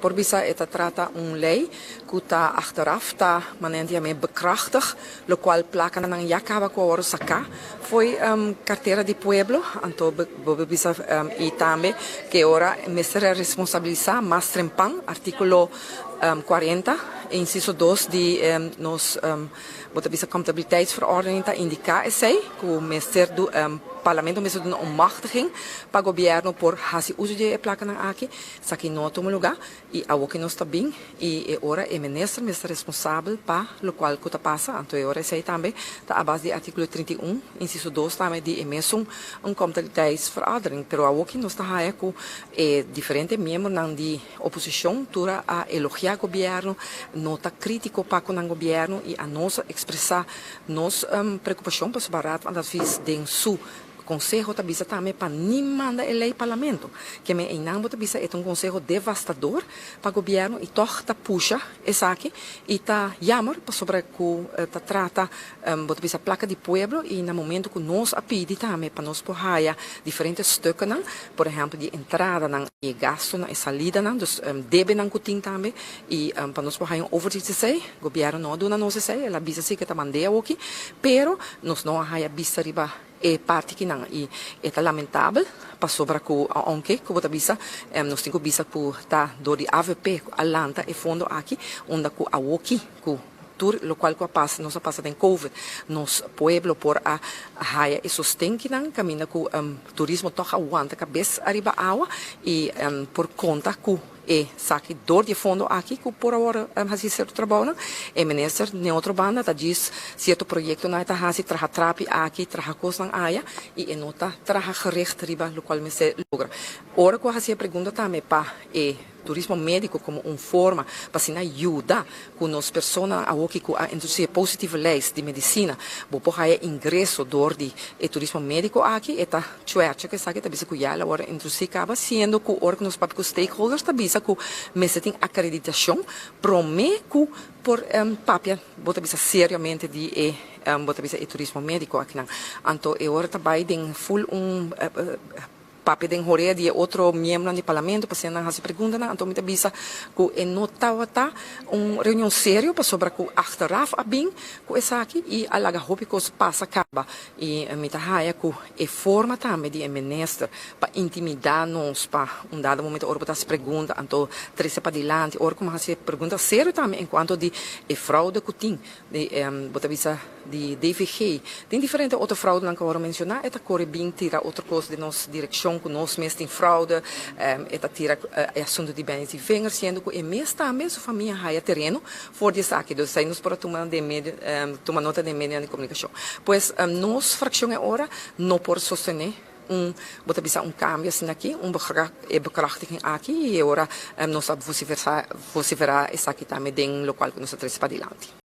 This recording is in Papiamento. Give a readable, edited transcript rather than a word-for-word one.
Por bisa e ta trata un lei ku ta achteraf ta manera di yam'é bekrachtig, lokual plakanan ya kaba ku a wòrdu saká fo'i kartera di pueblo. Anto bo por bisa i tambe ku e ora mester a responsabilisá mas trempan, artíkulo 40, insiso 2 di nos bo ta bisa Comptabiliteitsverordening ta indiká esei, ku mester Parlamento mester duna un machtiging pa gobièrnu por hasi uso di e plakanan aki. Esaki no a tuma lugá i awor ku nos ta bin i e ora e minister mester responsabel pa lokual ku ta pasa, anto e ora esei tambe ta a base di artíkulo 31, insiso 2 tambe di e mesun un Comptabiliteitsverordening. Pero awor ku nos ta haya ku e diferente miembronan di oposishon tur a elogiá gobièrnu, no ta krítiko pa ku nan gobièrnu i a nos a ekspresá nos preokupashon pasobra Raad van Advies den su konseho ta bisa tambe pa ni manda e lei parlamento. Ke men einan bo ta bisa e ta un konseho devastador pa gobièrnu i tòg ta pusha esaki i ta yammer pasobra ku ta trata bo ta bisa plaka di pueblo i na momento ku nos a pidi tambe pa nos por haya diferente stukkenan, por ehèmpel di entradanan i e gastunan, e salidanan, dus debenan ku tin tambe i pa nos por haya un overzicht esei, gobièrnu no a duna nos esei, el a bisa si ke ta mand'é awoki, pero nos no a haya bista riba e parti kinan i e ta lamentabel pasobra ku ounke ku bo ta bisa nos tin ku bisa ku ta dor di avp ku a lanta e fondo aki unda ku awoki ku tur lokual ku a pasa nos a pasa den covid nos pueblo por a haya e sosten kinan kaminda ku turismo tòg a wanta kabes ariba awa i por konta ku e saki dor di e fondo aki ku por awor hasi sierto trabounan. E minister n'e otro banda ta djis sierto proyektonan e ta hasi, traha trapi aki, traha kosnan aya i e no ta traha gericht riba lokual mester logra. Ora ku a hasi e pregunta tambe pa e turismo médiko komo un forma pa asina yuda ku nos personanan awoki ku a introdusi e positieve lijst di medisina, bo por haya ingreso dor di e turismo médiko aki, e ta chuercha ku esaki ta bisa ku ya el a wòrdu introdusi kaba, siendo ku ora ku nos papia ku stakeholders ta bisa ku mester tin akreditashon promé ku por papia bo ta bisa seriamente di e bo ta bisa e turismo médiko akinan. Anto e ora ta bai den ful un. Papia den horea di e otro miembronan di parlamento pa asina nan hasi preguntanan, anto mi ta bisa ku e no tabata un reunion serio pasobra ku achteraf a bin ku esaki i a laga hopi kos pasa kaba i mi ta haya ku e forma tambe di e minister pa intimida nos pa un dado momento ora bo ta hasi pregunta anto trese padilanti ora ku mi hasi pregunta serio tambe enkuanto di e fraude ku tin di bo ta bisa di DVG. Tin diferente otro fraudenan ku a wòrdu menshoná. E ta kore bin tira otro kos den nos direkshon ku nos mes tin fraude. E ta tira e asuntu di Benny Zievinger siendo ku e mes tambe su famia haya tereno for di esaki. Dus esei nos por a tuma den medio tuma nota den medionan di komunikashon. Pues nos frakshon e ora no por sostené un bo ta bisa un kambio asina aki, un e bekrachtiging aki i e ora nos a vosiferá esaki tambe den lokual ku nos a trese padilanti.